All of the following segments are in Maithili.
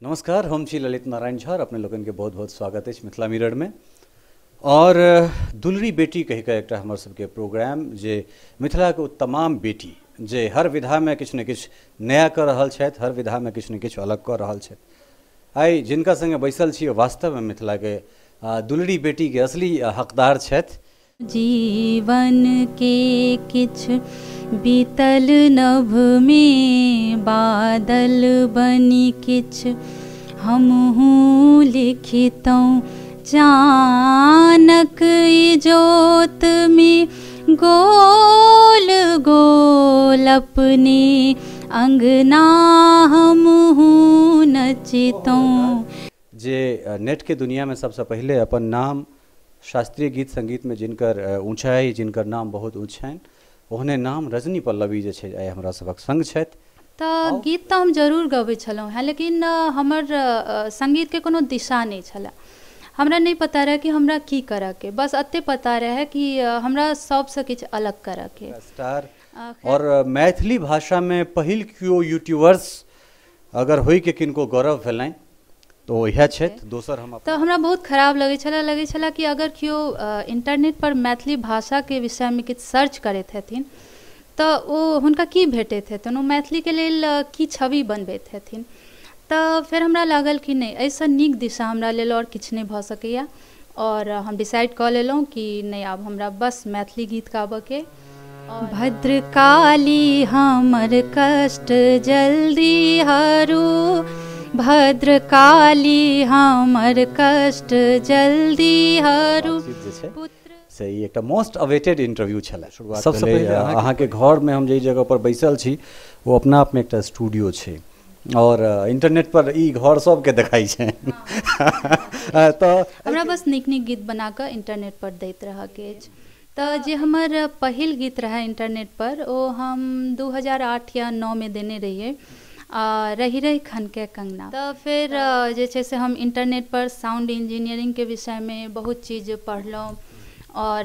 नमस्कार, हम छी ललित नारायण झा। अपने लोगन के बहुत बहुत स्वागत अछि मिथिला मिरर में। और दुलरी बेटी कहि के एकटा हमर सबके प्रोग्राम जे मिथिला के तमाम बेटी जे हर विधा में किछु ने किछु नया कर रहल छथि, हर विधा में किछु ने किछु अलग कर रहल छथि। आइ जिनका संगे बैसल छी वास्तव में मिथिला के दुलरी बेटी के असली हकदार छथि। जीवन के किछु बीतल नभ में बादल बनी किछु हमहूँ लिखितहुँ चानक इजोत में गोल गोल अपने अंगना हमहूँ नचितहुँ। जे नेट के दुनिया में सबसे पहले अपन नाम शास्त्रीय गीत संगीत में जिनकर ऊँचाई, जिनकर नाम बहुत ऊँच छनि, ओहने नाम रजनी पल्लवी जे छै आइ हमरा सबक संग छथि। तऽ गीत तऽ हम जरूर गबै छलहुँ हेँ, लेकिन हमर सङ्गीतके कोनो दिशा नहि छलए। हमरा नहि पता रहै कि हमरा की करऽके, बस एते पता रहै कि हमरा सबसँ किछु अलग करऽके। स्टार और मैथिली भाषा में पहिल कियो यूट्यूबर्स अगर होय के किनको गौरव भेलनि तो इएह छथि। दोसर हम तऽ हमरा बहुत खराब लगै छलै, लगै छलै कि अगर केओ इंटरनेट पर मैथिली भाषाके विषयमे किछु सर्च करैत हेथिन तऽ ओ हुनका की भेटैत हेतनि, ओ मैथिलीके लेल की छवि बनबैत हेथिन। तऽ फेर हमरा लागल कि नहि, एहिसँ नीक दिशा हमरा लेल आओर किछु नहि भऽ सकैए। और हम डिसाइड कऽ लेलहुँ कि नहि, आब हमरा बस मैथिली गीत गाबऽके। भद्रकाली हमर कष्ट जल्दी हरू, भद्रकाली हमर कष्ट जल्दी हरू। से ई एकटा मोस्ट अवेटेड इंटरव्यू छलै। सबसँ पहिले अहाँके घरमे हम जाहि जगह पर बैसल छी ओ अपना आपमे एकटा स्टूडियो छै और इंटरनेट पर ई घर सबके देखाइ छै। तऽ हमरा बस नीक नीक गीत बना कऽ इंटरनेट पर दैत रहऽके अछि। तऽ जे हमर पहिल गीत रहै इंटरनेट पर ओ हम 2008 या 9 मे देने रहियै, रही रही खनके कंगना। तऽ फेर जे छै से हम इंटरनेट पर साउंड इंजीनियरिंगके विषयमे बहुत चीज पढ़लहुँ और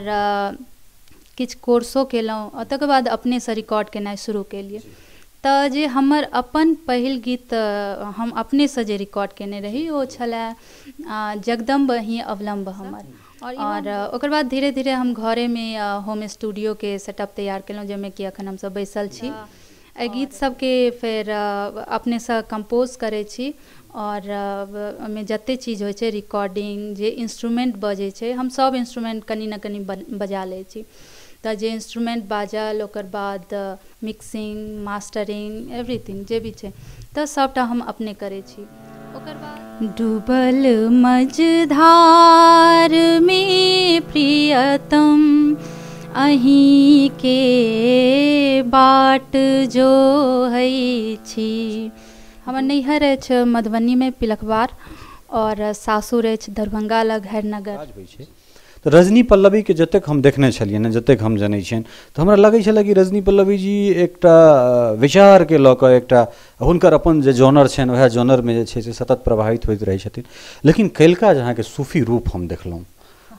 किछु कोर्सो केलहुँ और तकर बाद अपनेसँ रिकॉर्ड केनाइ शुरू केलियै। तऽ जे हमर अपन पहिल गीत हम अपनेसँ जे रिकॉर्ड केने रही ओ छलए जगदम्ब ही अवलम्ब हमर। और ओकर बाद धीरे धीरे हम घरेमे होम स्टूडियोके सेटअप तैयार केलहुँ, जाहिमे कि एखन हमसब बैसल छी। एहि गीत सबके फेर अपनेसँ कम्पोज करै छी और ओहिमे जते चीज होइ छै रिकॉर्डिंग, जे इंस्ट्रूमेंट बजै छै, हम सब इंस्ट्रूमेंट कनि ने कनि बजा लै छी। तऽ जे इंस्ट्रूमेंट बाजल ओकर बाद मिक्सिंग, मास्टरिंग, एवरीथिंग जे भी छै तऽ सबटा हम अपने करै छी। ओकर बाद डूबल मझधार में प्रियतम अहीं के बाट जो है छी। हमर नैहर अछि मधुबनीमे पिलखबार और सासुर अछि दरभंगा लग हरिनगर। तऽ रजनी पल्लवी के जतेक हम देखने छलियनि, जतेक हम जनै छियनि, तऽ हमरा लगै छलै कि रजनी पल्लवी जी एकटा विचारके लऽ कऽ एकटा हुनकर अपन जे जॉनर छनि वएह जॉनरमे जे छै से सतत प्रभावित होइत रहै छथिन। लेकिन काल्हिका जे अहाँके सूफी रूप हम देखलहुँ,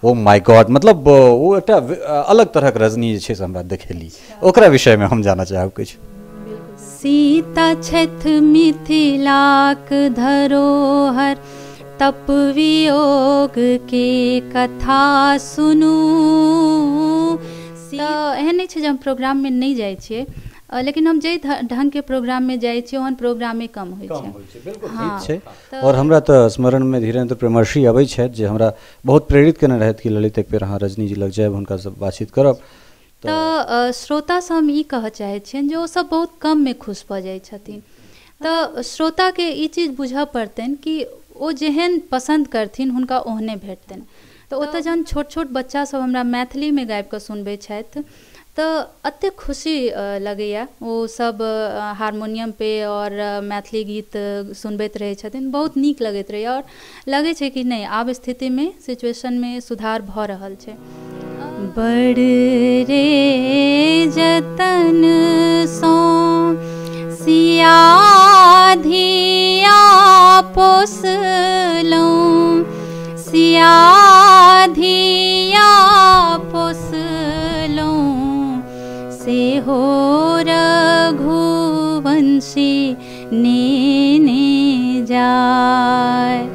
ओ my God, मतलब ओ एकटा अलग तरहक रजनी जे छै से हमरा देखेली। ओकरा विषयमे हम जानऽ चाहब किछु। सीता छथि मिथिलाक धरोहर, तप वियोग के कथा सुनू। तऽ एहन नहि छै जे हम प्रोग्राममे नहि जाइ छियै, लेकिन हम जाहि ढङ्गके प्रोग्राममे जाइ छियै ओहन प्रोग्रामे कम होइ छै। बिल्कुल ठीक छै। और हमरा तऽ स्मरणमे धीरेन्द्र प्रेमर्षि अबै छथि जे हमरा बहुत प्रेरित केने रहथि कि ललित एक बेर अहाँ रजनी जी लग जायब, हुनकासँ बातचीत करब। तऽ श्रोतासँ हम ई कहऽ चाहै छियनि जे ओसब बहुत कममे खुश भऽ जाइ छथिन। तऽ श्रोताके ई चीज बुझऽ पड़तनि कि ओ जेहन पसन्द करथिन हुनका ओहने भेटतनि। तऽ ओतऽ जहन छोट छोट बच्चा सब हमरा मैथिलीमे गाबिकऽ सुनबै छथि तऽ एतेक खुशी लगैए। ओ सब हारमोनियम पे और मैथिली गीत सुनबैत रहै छथिन, बहुत नीक लगैत रहैए और लगै छै कि नहि, आब स्थितिमे सिचुएशनमे सुधार भऽ रहल छै। बड़ रे जतन सँ सिया धिया पोसलहुँ, सिया धिया पोसलहुँ, सेहो रघुवंशी नेने जाय।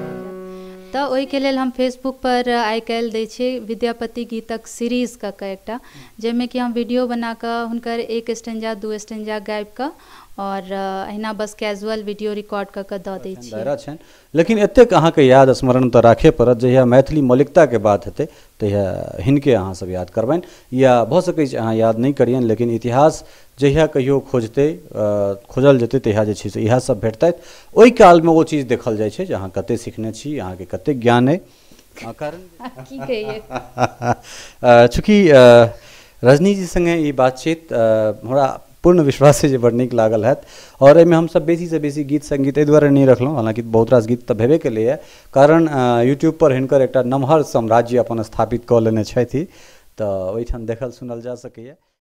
तऽ ओहिके लेल हम फेसबुक पर आइ काल्हि दै छियै विद्यापति गीतक सीरीज कऽ कऽ एकटा, जाहिमे कि हम वीडियो बना कऽ हुनकर एक स्टेंजा दू स्टेंजा गाबि कऽ आओर अहिना बस कैजुअल वीडियो रिकॉर्ड कऽ कऽ दऽ दै छियै। दायरा छनि, लेकिन एतेक अहाँके याद स्मरण तऽ राखय पड़त, जहिया मैथिली मौलिकताके बात हेतै तहिया हिनके अहाँ सब याद करबनि, या भऽ सकै छै अहाँ याद नहि करियनि, लेकिन इतिहास जहिया कहियो खोजतै, खोजल जेतै तहिया जे छै से इएह सब भेटतथि। ओहि कालमे ओ चीज देखल जाइ छै जे अहाँ कतेक सिखने छी, अहाँके कतेक ज्ञान अइ। कारण की कहियै, चूँकि रजनी जी सङ्गे ई बातचीत हमरा पूर्ण विश्वास है जे बड़ नीक लागल हैत, और एहिमे हमसब बेसीसँ बेसी गीत सङ्गीत एहि दुआरे नहि रखलहुँ, हालाँकि बहुत रास गीत तऽ भेबे केलैए, कारण यूट्यूबपर हिनकर एकटा नमहर साम्राज्य अपन स्थापित कऽ लेने छथि, तऽ ओहिठाम देखल सुनल जा सकैए।